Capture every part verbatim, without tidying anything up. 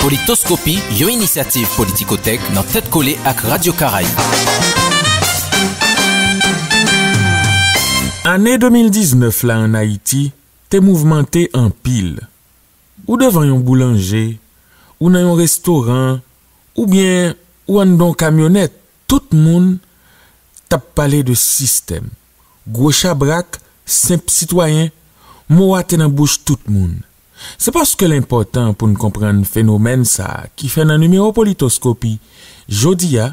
Politoskopi, yon inisyativ Politikotèk nan tèt kole ak Radyo Karayib. Ane de mil diznèf la ann Ayiti te mouvmante anpil. Ou devan yon boulanje, ou nan yon restoran, oubyen ou anndan yon kamyonèt, tout moun t ap pale de sistèm. Gwo chabrak, senp sitwayen, mo a te nan bouch tout moun. Se paske l enpòtan pou n konprann fenomèn sa a ki fè nan nimewo Politoskopi jodi a,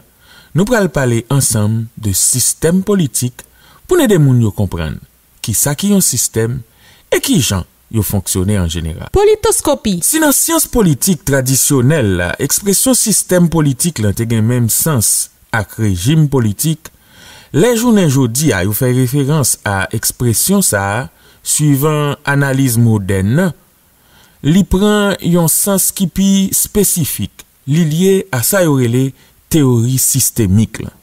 nou pral pale ansanm de sistèm politik pou n ede moun yo konprann kisa ki yon sistèm e kijan yo fonksyone an jeneral. Politoskopi. Si nan syans politik tradisyonèl la, ekspresyon sistèm politik lan te gen menm sans ak rejim politik, lè jounen jodi a yo fè referans a ekspresyon sa a, swivan analiz modèn nan, li pran yon sans ki pi espesifik, li lye a sa yo rele teyori sistemik lan.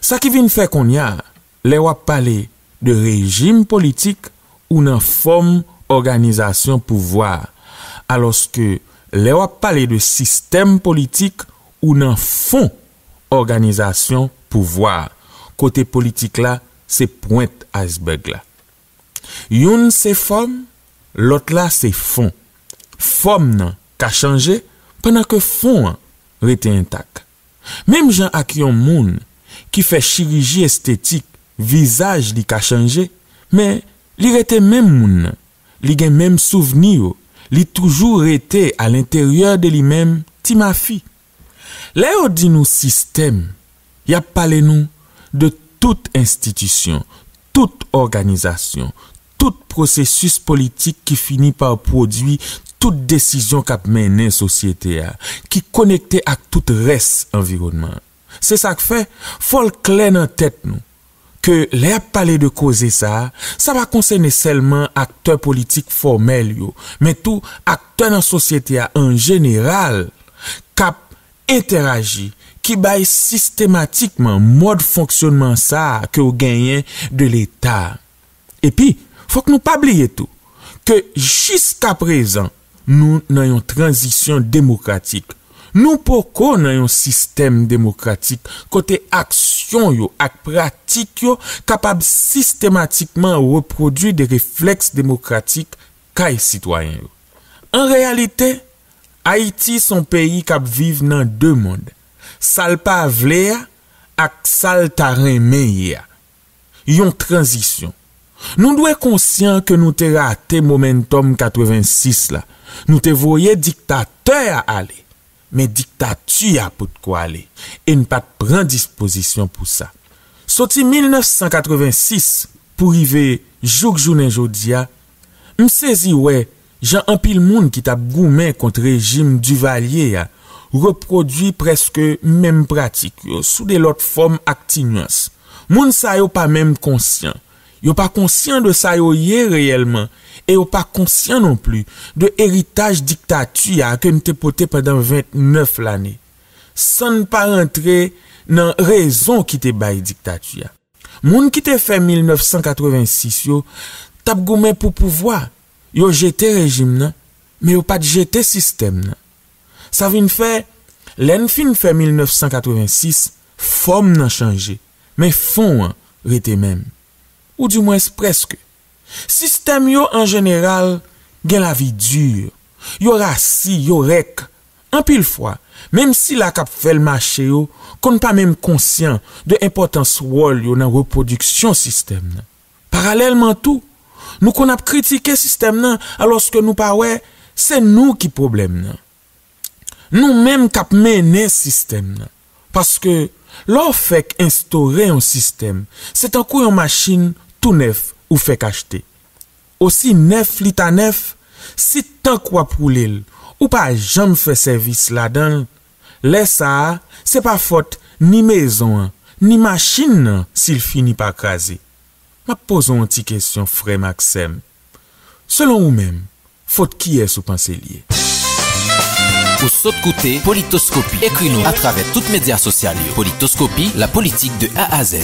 Sa ki vin fè kounye a, lè w ap pale de rejim politik, ou nan fòm òganizasyon pouvwa a, alòske lè w ap pale de sistèm politik, ou nan fon òganizasyon pouvwa a, kote politik la se pwent aysbèg la. Youn se fòm, lòt la se fon. Fòm nan ka chanje, pandan ke fon an rete entak. Menm jan ak yon moun ki fè chiriji estetik, vizaj li ka chanje, men li rete menm moun nan. Li gen menm souvni yo, li toujou rete alenteryè de li menm, ti mafi. Lè yo di nou sistèm, y ap pale nou de tout enstitisyon, tout òganizasyon, tout pwosesis politik ki fini pa pwodui tout desizyon k ap mennen sosyete a, ki konekte ak tout rès anviwònman an. Se sa k fè, fò l klè nan tèt nou ke lè y ap pale de koze sa a, sa pa konsène sèlman aktè politik fòmèl yo, men tou aktè nan sosyete a an jeneral k ap entèraji, ki bay sistematikman mòd fonksyònman sa a ke w genyen de Leta a. Epi, fòk nou pa bliye tou ke jiskaprezan, nou nan yon tranzisyon demokratik. Nou poko nan yon sistèm demokratik kote aksyon yo ak pratik yo kapab sistematikman repwodui de reflèks demokratik kay sitwayen yo. An reyalite, Ayiti se yon peyi k ap viv nan de mond, sa l pa vle a ak sa l ta renmen ye a. Yon tranzisyon. Nou dwe konsyan ke nou te rate momentòm katrevensis la. Nou te voye diktatè a ale, men diktati a potko ale, e n pa t pran dispozisyon pou sa. Soti mil nèf san katrevensis pou rive jouk jounen jodi a, m sezi wè jan anpil moun ki t ap goumen kont rejim Divalye a repwodui prèske menm pratik yo sou de lòt fòm ak ti nyans. Moun sa yo pa menm konsyan. Yo pa konsyan de sa yo ye reyèlman, e yo pa konsyan non pli de eritaj diktati a ke n te pote pandan vennèf lane, san n pa rantre nan rezon ki te bay diktati a. Moun ki te fè mil nèf san katrevensis yo t ap goumen pou pouvwa. Yo jete rejim nan, men yo pa t jete sistèm nan. Sa vin fè, lè n fin fè mil nèf san katrevensis, fòm nan chanje, men fon an rete menm. Oudimwens prèske. Sistèm yo an jeneral gen lavi di, yo rasi, yo rèk. Anpil fwa, menm sila k ap fè l mache yo konn pa menm konsyan de enpòtans wòl yo nan repwodiksyon sistèm nan. Paralèlman tou, nou konn ap kritike sistèm nan alòske nou pa wè se nou ki pwoblèm nan. Nou menm k ap mennen sistèm nan. Paske, lè w fèk enstore yon sistèm, se tankou yon machin tou nèf ou fèk achte. Osi nèf li ta nèf, si tank w ap woule l, ou pa janm fè sèvis ladan l, lè sa a, se pa fòt ni mezon an, ni machin nan si l fini pa kraze. M ap poze w yon ti kesyon, frè m ak sè m. Selon ou menm, fòt kiyès ou panse l ye? Ou sot koute Politoskopi. Ekri nou atravè tout medya sosyal yo. Politoskopi, la politique de A à Z.